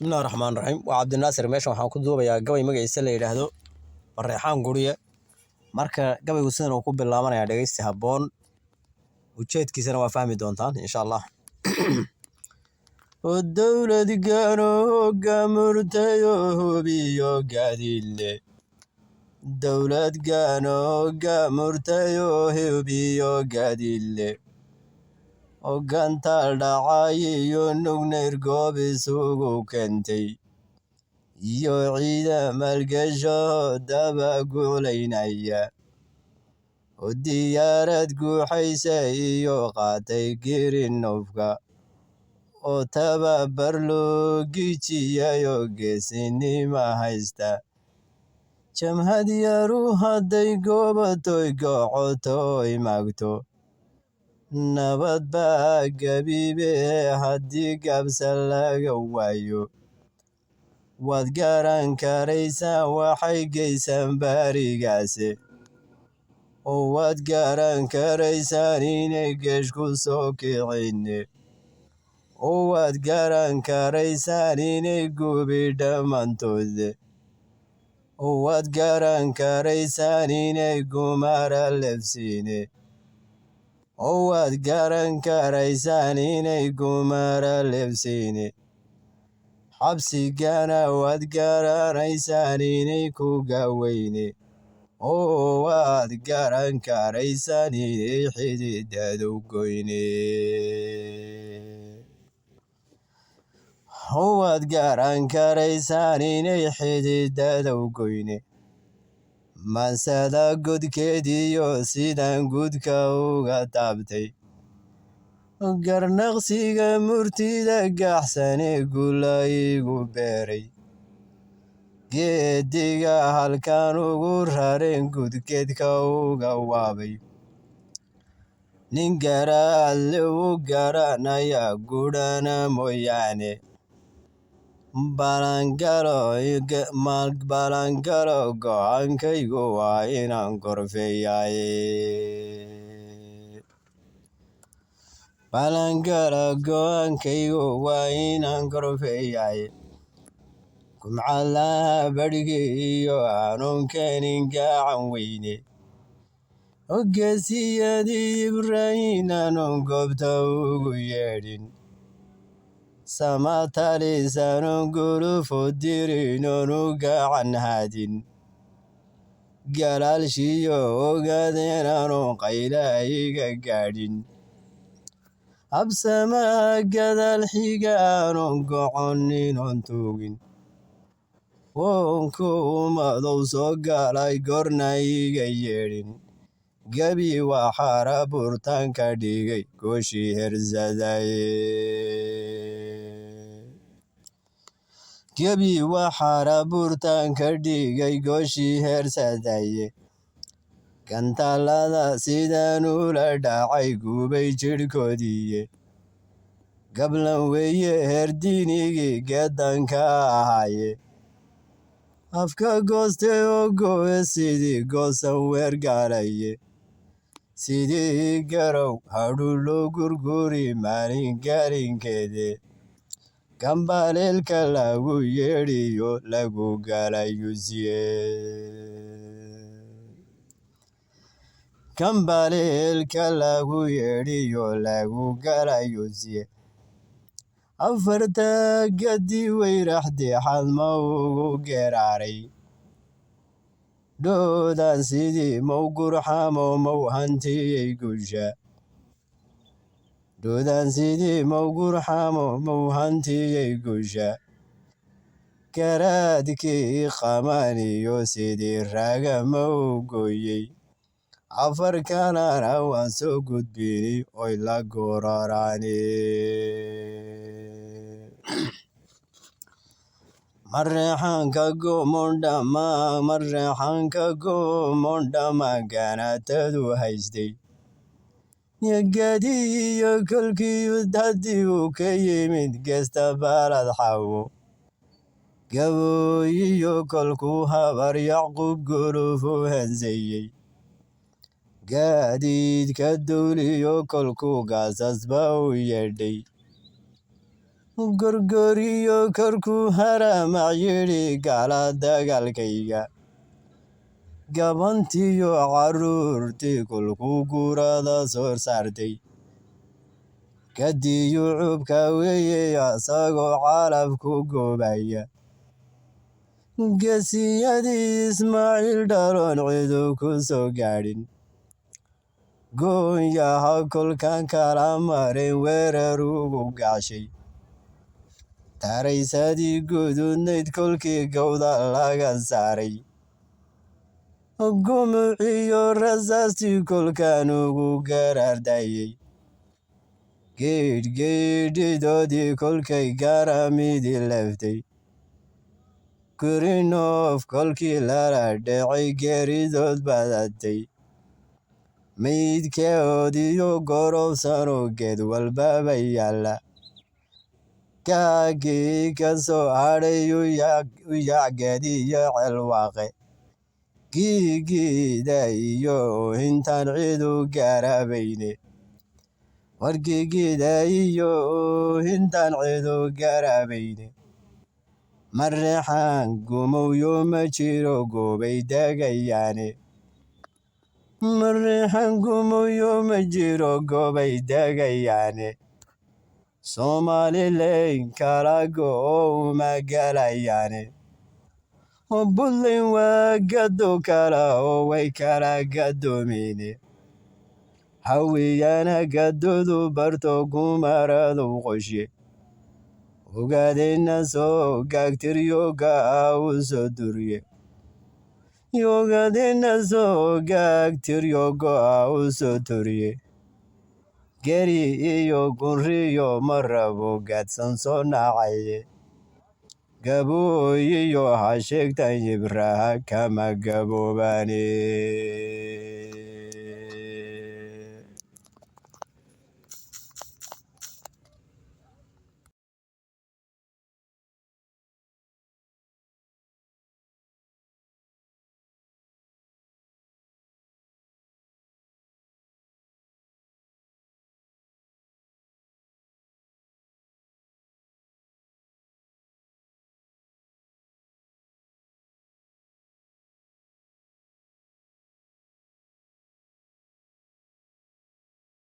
Bismillahi Raxmaani Raxiim. Waa Cabdinaasir. Meeshan waxaan ku duubayaa gabay magaciisa la yidhaahdo Mareexaan Gurye. Marka gabaygu sidan uu ku bilaabanaya, dhegeysti habboon, ujeedkiisana waa fahmi doontaan, insha Allah. Oo dowlad gaano hoggaamurtayo hubiyo gaadiidle, dowlad gaano hoggaamurtayo hubiyo gaadiidle, hoggaantaal dhacay iyo nugnayr goob isugu keentay, iyo ciidan maalgasho daba guulaynaya, oo diyaarad guuxaysa iyo qaatay girinofka, oo tababar loo gijiyayo geesinima haysta. Jamhad yaru hadday goobatoy gocotoy maagto, nabad baa gabiibe. Haddii gaabsa laga waayo, waad garan karaysaan waxay geysaan barigaase, oo waad garan karaysaan inay geesh ku soo kicine, oo waad garan karaysaan inay gubi dhammaantoode, oo waad garan karaysaan inay gumara leefsiine, oo waad garan karaysaan inay gumara leefsiine. Xabsigana waad garanaysaan inay ku gaweyne, oo waad garan karaysaan inay xididadu goyne, oo waad garan karaysaan inay xididadu goyne. Maansada godkeediyo sidaan guudka uga taabtay, garnaqsiga murtida gaaxsane guula igu beeray, geediga halkaan ugu rareen gudkeedka uga waabay, nin garaadle u garanaya gudhana mooyaane. Balangalo go'aankaygu waa inaan gorfeeyaaye. Balangalo go'aankaygu waa inaan gorfeeyaaye. Gumcadlaha badhgi iyo hanuunkeenin gacan weyne. Hogaasiyadii Ibraahin aanun goobta ugu yeedhin. Samatalis aanun gulufo dirin oonu gacan haadin. Galaalshiyo ogaadeen aanun qayla iga gaadhin. Habsamaha gadaal xiga aanun goconin oon tuugin. Woonku madow soo galay goorna iga yeedhin. Gabi waxaara burtaan ka dhigay gooshii hersadaye. Gabi waxaara burtaan ka dhigay gooshii hersadaye. Gantaalada sidaan ula dhacay gubay jidhkoodiiye. Gablan weeye herdiinigii geedanka ahaaye. Afka goostay oo go'e sidii goosan weergaalaye. Sidii garow hadhuu loo gurguri maalin gaarinkeede. Gambaleelka lagu yeedhiyo lagu galayusiye. Gambaleelka lagu yeedhiyo lagu galayusiye. Afarta gadi weyraxde xadma ugu geeraaray. Dhoodaan sidii mow gurxamo mow hantiyey guusha. Dhoodaan sidii mow gurxamo mow hantiyey guusha. Garaadkii qamaniyo sidii raga mow gooyey. Afar kalana waan soo gudbini oy la goraraane. Mareexaanka gomondhama, mareexaanka gomondhama ganaatadu haystay. Gadiyo kolkii haddii uu ka yimid geesta baalad xawo. Gabooyiyo kolkuu habar Yacquub gulufu hanseeyey. Gaadiidka dawliyo kolkuu gaasasba u yeedhay. Gorgoriyo korkuu haramac yidhi gala dagaalkayga. Gabantiyo carruurtii kolkuu gurada soo saartay. Gadiyu cubka weeye asagoo calaf ku goobaya. Geesiyadii Ismaaciil dhaloon cidu ku soo gaadhin. Goonyaha kolkaan kala marin weerar ugu gaashay. Taraysadii guduudnayd kolkii gowda laga saaray. Gumuciyo rasaastii kolkaan ugu garaardayay. Geedhgeedhidoodii kolkay garamidii leeftay. Gurinoof kolkii lala dhacay geeridood badatay. Maydkoodiyo gorofsano geed walbaba yaalla. Gaagii ka soo hadhay u yaac gadiyo celwaaqe. Giigida iyo oohintaan cidu garabayne. Wargigida iyo oohintaan cidu garabayne. Mareexaan gumowyo ma jiro goobay dagayaane. Mareexaan gumowyo ma jiro goobay dagayaane. Somaliland kala go'o uma galayaane. Puntland waa gado kala oo way kala gadoomeen. Hawiyana gadodu barto gumaradu qoshe. Ogaadena soo gaagtiryo ga'a u soo durye. Yogadena soo gaagtiryo go'a u soo durye. Geri iyo gunriyo ma rabo gaadsan soo nacaye. Gabooyiyo ha sheegtan yibraha kama gaboobaane.